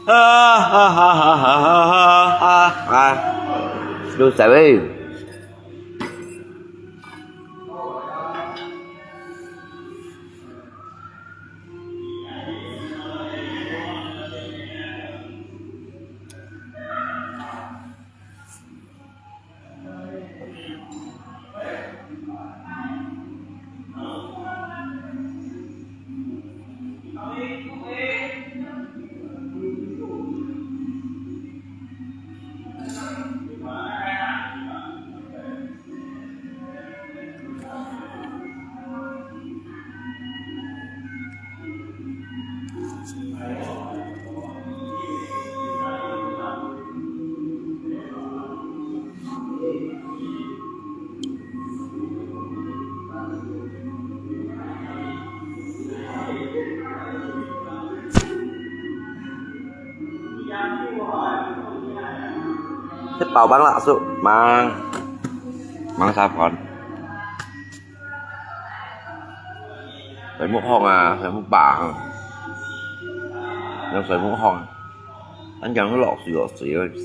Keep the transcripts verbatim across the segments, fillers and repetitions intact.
啊哈哈哈哈哈哈哈！都在喂。食飽吂啦，叔，吂，吂食飯。睡目䟘啊，睡目飽啊，又睡目䟘啊，恁樣落水落水个死。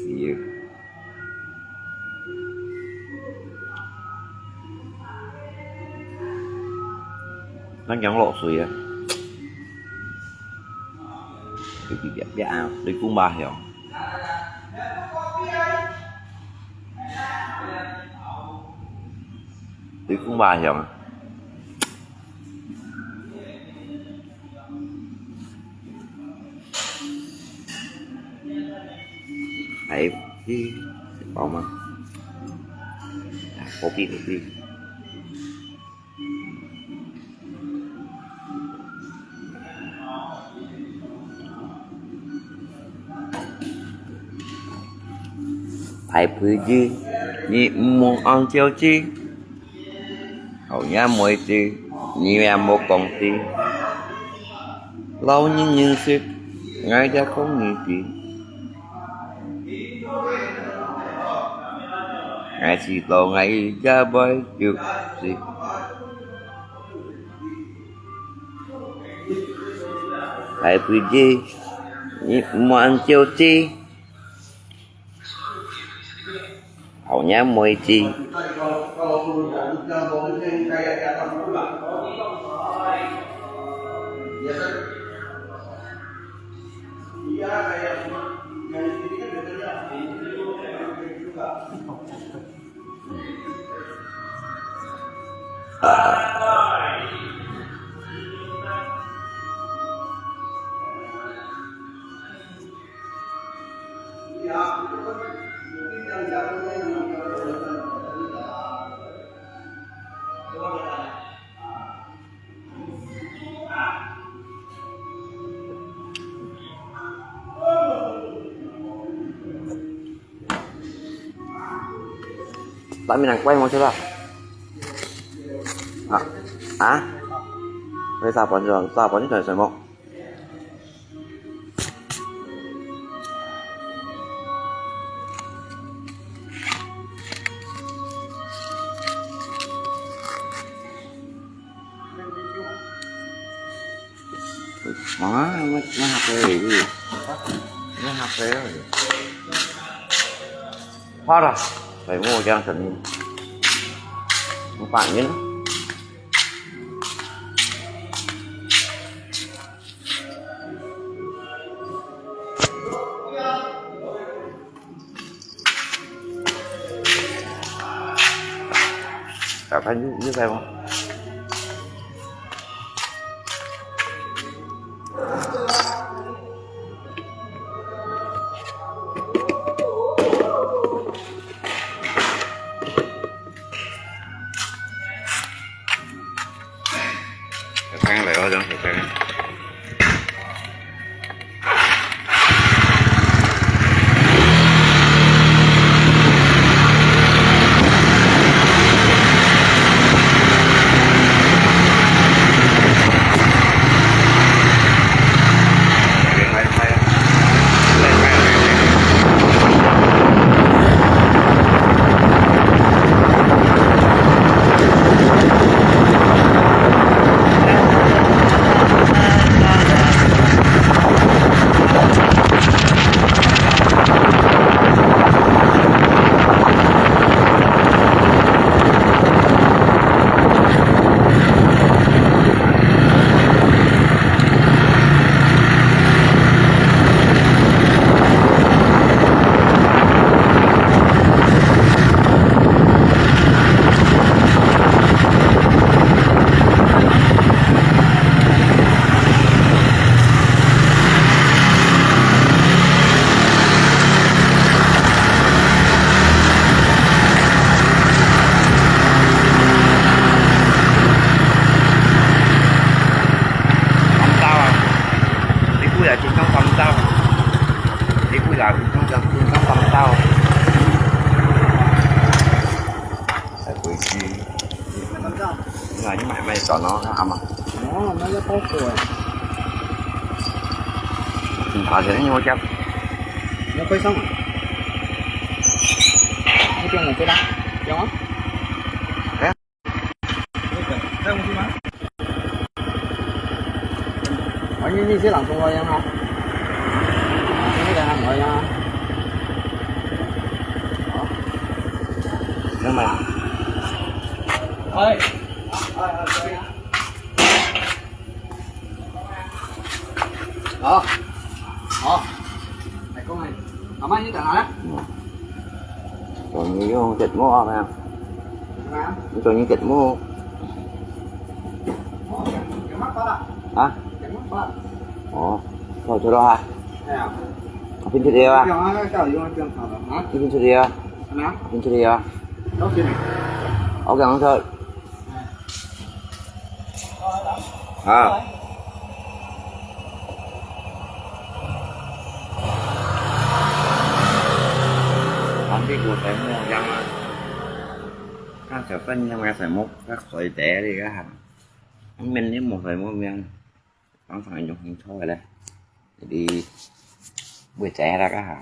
恁樣落水啊！嗶嗶嗶嗶啊，雷公爸響。雷公爸響啊！ 哎，你飽吂？啊，好比，好比。 大肥豬，你毋好恁招之。好若妹子，你也莫講知。老人人識，𠊎也講你知。𠊎知道𠊎也會有事。 大肥豬，你毋好恁招之。好若妹子。Sa mi nang kuai mo sila. Ah, ah? May sa pon sila, sa pon sila sa mo. Mama, nggak, nggak H P lagi. Nggak H P lagi. Parah. Kayak mau jangan seni. Empat ni. Cả thanh như, như vậy không? Thịt băm này có giống thịt băm. 假如中奖中奖帮到，才回去。你买卖转咯，那好嘛。哦，那要包裹哎。警察肯定会叫。你要快上啊？那边我知道，有啊。哎。 反正你這人中國人啊，你這人中國人啊。好。明白了。哎。好。好。來，講啊。阿媽，你在哪呢？嗯。 做你用節目啊，咩？你做你節目。啊？哦，做咗啊？你平時點啊？你平時點啊？平時點啊？我講說， 啊。Nanti ku tengok jangan. Kan siapa yang punya semut, kan koi teh kan. Amin ni mau semut yang, langsung yang hong choi leh. Jadi, buat saya lah kan.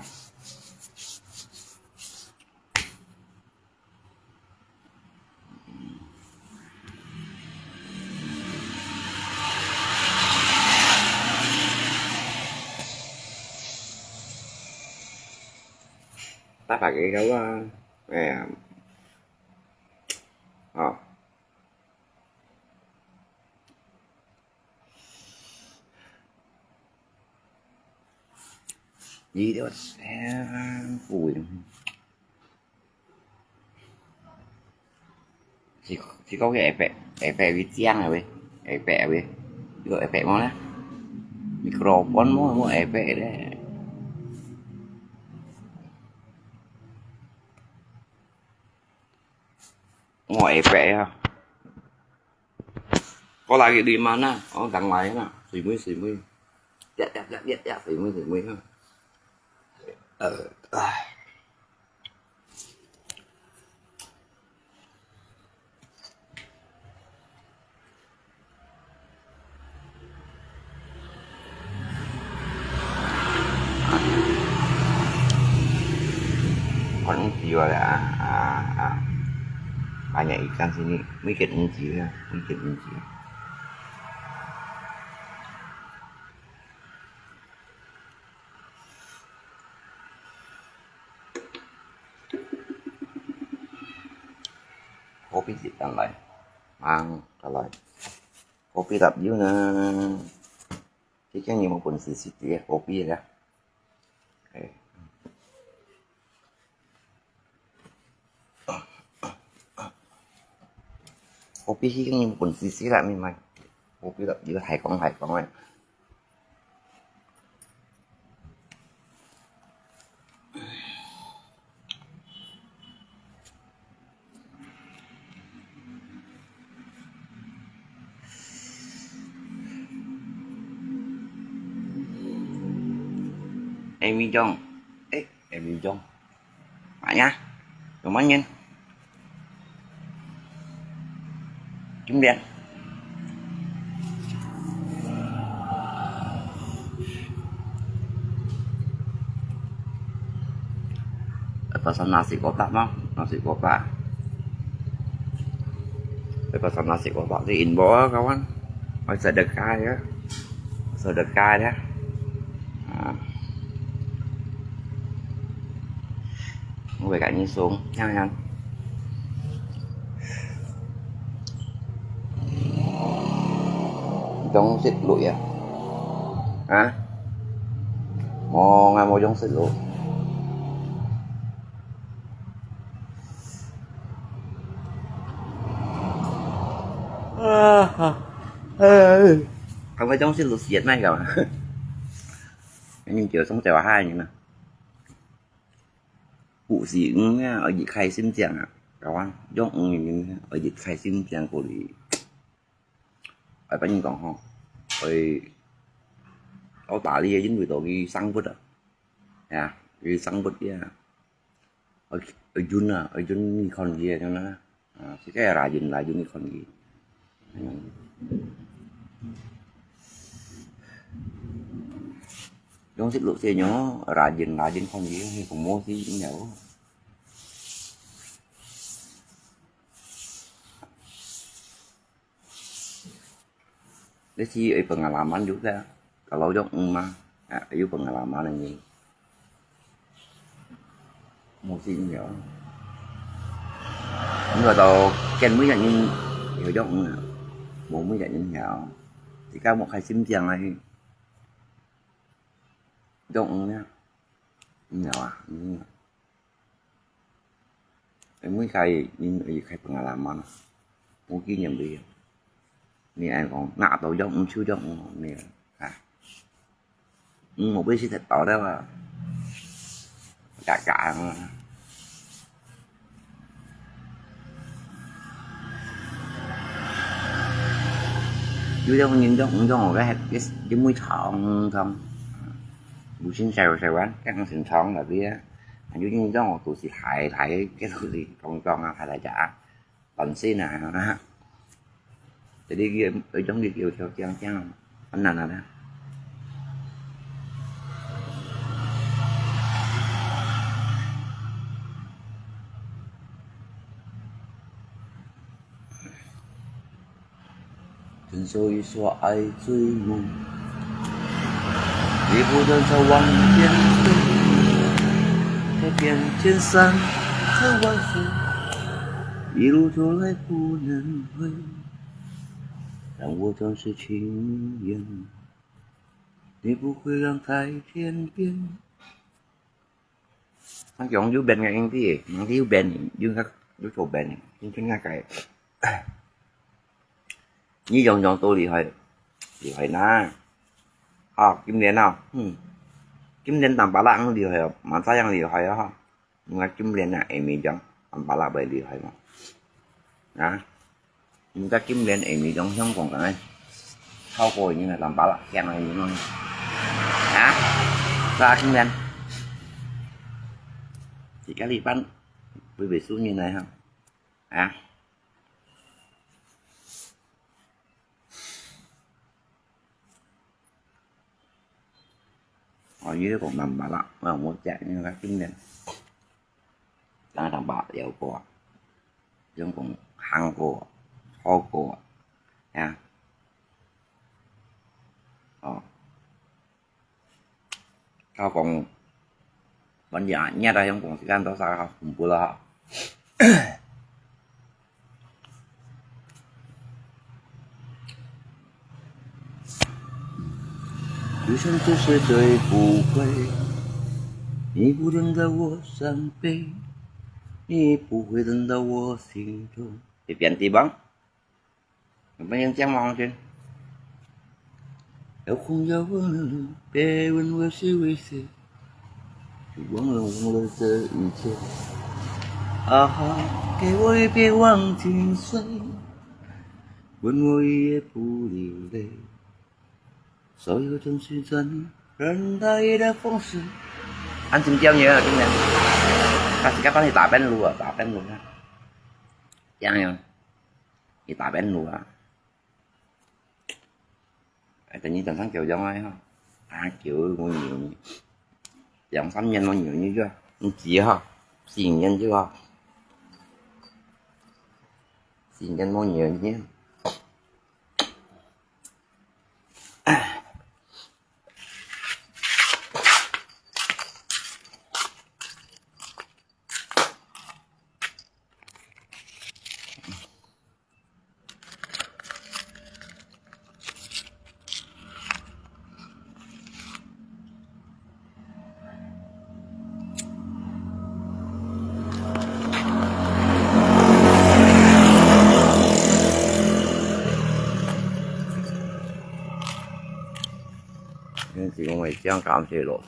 八百幾个啊，哎呀，哦。你這个，哎，不會。 係，係講个iPad，iPad會靚个喂，iPad喂，這个iPad無呢？Microphone無，無iPad咧。無iPad啊！我來个你嘛啦，我等來啦，水妹水妹，呀呀呀呀呀，水妹水妹啊！呃，唉。 Kau ni jiwa lah, ah, ah, ah. Banyak ikan sini, mikir unci ya, mikir unci. Kopi sih kan lai, mang kan lai. Kopi tak jiu na. Cái cái nhiều một quần xì xì tía, kopi ya. Kopi khi kan nhiều một quần xì xì lại mình mày. Kopi tak jiu, hay con hay con ấy. Ê Minh Trung, ê, ê Minh Trung, mày nhá, tụi mày nhìn. Kim Liên. Pesan nasi kotak mah, nasi kotak. Pesan nasi kotak di inbox ah, kawan. Ôi, sedekah ya. Sedekah ya. Nah. Không phải cả như xuống, nhang nhang. Chống xích lụi à? Hả? Mô, ngai mô chống xích lụi. Không có chống xích lụi siết này cả. Nhưng kiểu sống trèo hai như nào. Cũng gì cũng, à, ở dị khai xin chàng à. Đó, giống như ở dị khai xin chàng của đi. Ở bên còn ho. Ở, ở tả đi, dính vì tổ đi sang bút à. Ya, 佢生活个啊，愛，愛忍啊，愛忍你看佢个樣啊，啊，自家也拉忍拉忍你看佢。嗯。用食落去喏，拉忍拉忍看佢，佢个毛是一樣。 Nasi ay pengalaman juga. Kalau Jong Ung mah, ah, ayu pengalaman ini. Mesti ini ya. Ini atau kan mesti ini ya Jong Ung. Mau mesti ini ya. Jika mau khai sim tiang lagi. Jong Ung ya. Ini ya, ini. Ê, mỗi cái nhìn ê khai pengalaman, có kinh nghiệm đi. Nè, anh còn nạ tàu dốc, ông siêu dốc, nè, à. Ông một bên sẽ thật tỏ đó mà. Cả cả mà. Chú dốc nhìn dốc, ông dốc một cái, cái, cái mũi thọ, ông không. Bù xin xèo xèo á, cái ăn xin thọ là bia. Anh chú nhìn dốc một tụ xì thải, thải, cái tụ xì, con, con, thải, thải chả. Bản xin à, ha. Jadi, dia, ở trong đi kiểu theo kiang kiang. Anh nè, nè, nè.承受一双爱追梦，也不能再往前走，改变千山和万水，一路走来不能回，让我转世情缘，也不会让太天边。 佢講有變个兄弟，毋係有變，有个，有做變，有做个个。你樣樣都厲害，厲害呐！啊，今年啊，嗯，今年當巴拉恁厲害哦，馬上樣厲害哦，哈。你看今年啊，Amy講，當巴拉會厲害嘛？啊？ 毋知今年會毋會像香港咁樣，超過已經係兩百啦，驚啊已經。啊？係啊，今年。自家呢班會被輸贏來哈？啊？ 哦，佢講兩百啦，我無食，因為今年，當然兩百有過啊，總共行過，好過啊，啊，哦，到講，反正啊，熱到香港時間多少啊，恐怖了哈。 就算这些追不回，你不能在我伤悲，你不会等到我心痛。一遍地方，有没有这样往前？有空要问，别问我是为谁，就忘了忘了这一切。啊哈，给我一杯忘情水，问我一夜不流泪。 所有真心真人的一个方式。恁尖叫呢，今年。佢自家幫你打邊爐啊，打邊爐啊。這樣樣，你打邊爐啊。哎，等你等上九張啊，哈。啊，九我牛，兩三年我牛你就，你急哈，四年就哈，四年我牛你。 現時我咪將減少咯。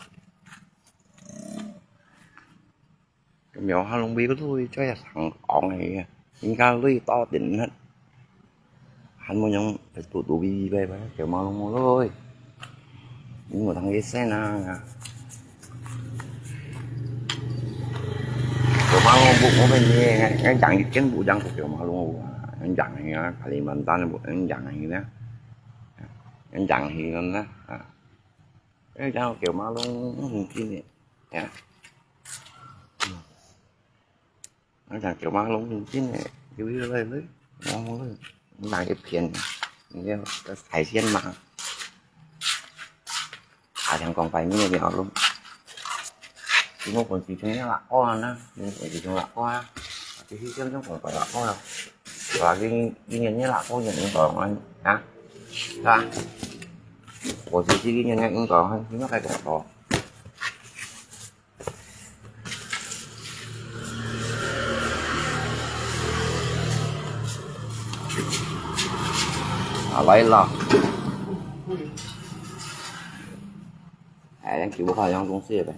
咁樣哈，攏會个都會做一上講个，應該累到頂了，還無用，肚肚逼逼个，就毛攏無累，你無通去生啊。我，我们呢，俺讲一天不讲过九马龙啊，俺讲一个卡里曼丹的，俺讲一个，俺讲一个呢，啊，俺讲九马龙，嗯，今天，呀，俺讲九马龙，今天，有一个来了，然后呢，拿一片，你要海鲜嘛。 啊，像講白面个了咯。因為本身像辣椒啊，因為本身像辣椒啊，就是像像講白辣椒啊。啊，今今年个辣椒也應該啊，啊，我是今年个應該啊，應該該講到。 啊，來了。哎，咱今晡日看樣東西了。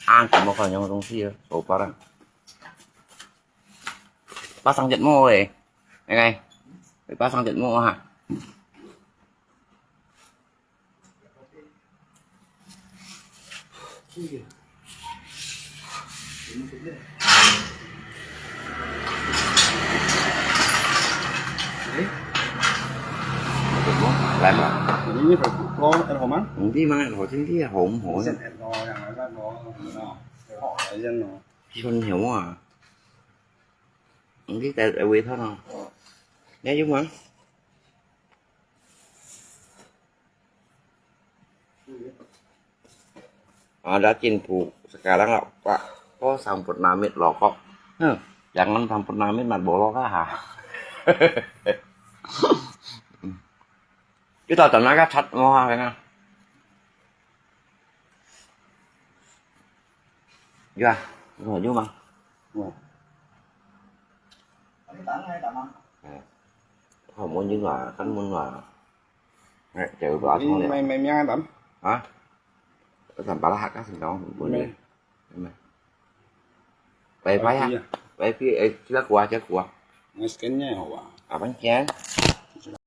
啊，今晡日看樣東西了，手把了。八上節目嘞，哎，八上節目哈。 來嘛。你那個鍋，哎，好嗎？你嘛，好，今天好毋好呢？先，哎，好，好，好，好，好，好，好，好，好。 佢很香啊。你在，在味道呢？你有嗎？Ada cinta sekarang apa? Kok sampun namit lokok. Huh, jangan sampun namit mat bolok ah. Kita tenaga cat mau ah, kena. Ya, mau juga. Wah. Không muốn những là, không muốn là. Nè, chịu bà không Mày, mày, mày miếng ăn tắm. Hả? Có tầm bà lá hạt các thằng đó, buồn Mày. đi. Mày. Bye bye ha. Bye bye, eh, chưa qua, chưa qua. Ngai skin nya hả? À, bánh tráng.